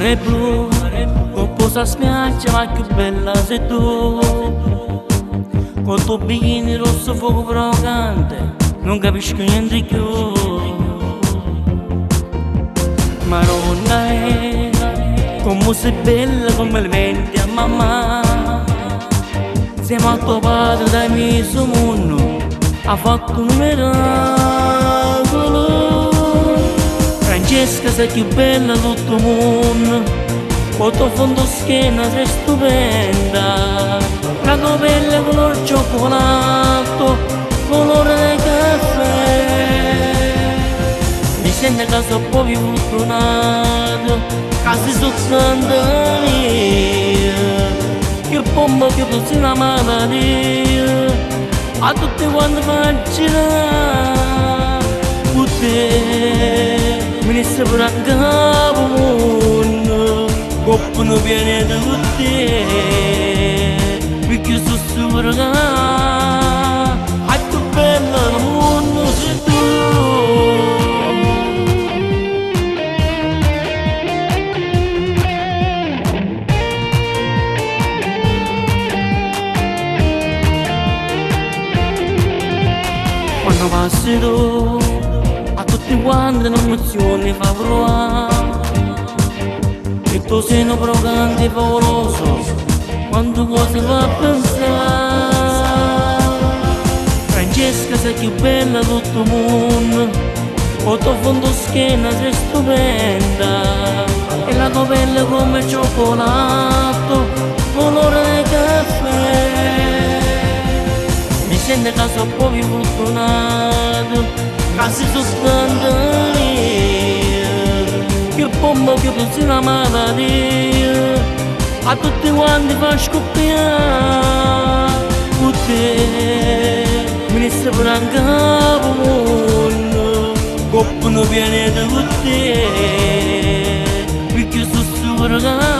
mare è blu, 'Ncoppa 'sta spiaggia ma cchiù bella si tu. Cu 'o tuo bikini rosso fuoco provocante, nun capisco niente cchiù. Maronna eh, comme si bella, complimenti a mammà. Nzieme a tuo padre t'hai miso 'o munno, ha fatto nu miracolo. Francesca sei cchiù bella 'e tutto 'o munno, 'O tuo fondoschiena sei stupenda, La tua pelle color cioccolato, colore de caffè. Mi sento ca so' proprio fortunato, ca si soltanto mia. Che bomba che tu sei una malattia, a tutte quante fa girà. Cu te me ne jesse pure a 'ncap 'o munno, 'Ncopp nu pianeta cu te, pecché sto sicuro ca 'a cchiù bella do munno si tu. Quanno passe tu, a tutte quante n'emozione fa pruvà. E tuo seno provocante e favoloso, quante cose fa pensà. Francesca sei cchiù bella 'e tutto 'o munno, 'O tuo fondoschiena sei stupenda, E la tua pelle come cioccolato, colore de caffè. Mi sento ca so' proprio fortunato, ca si soltanto 'a mia. Che bomba che tu sei una malattia, a tutte quante fa scuppià. Cu te me ne jesse pure a 'ncap 'o munno, 'Ncopp nu pianeta cu te, pecché sto sicuro ca.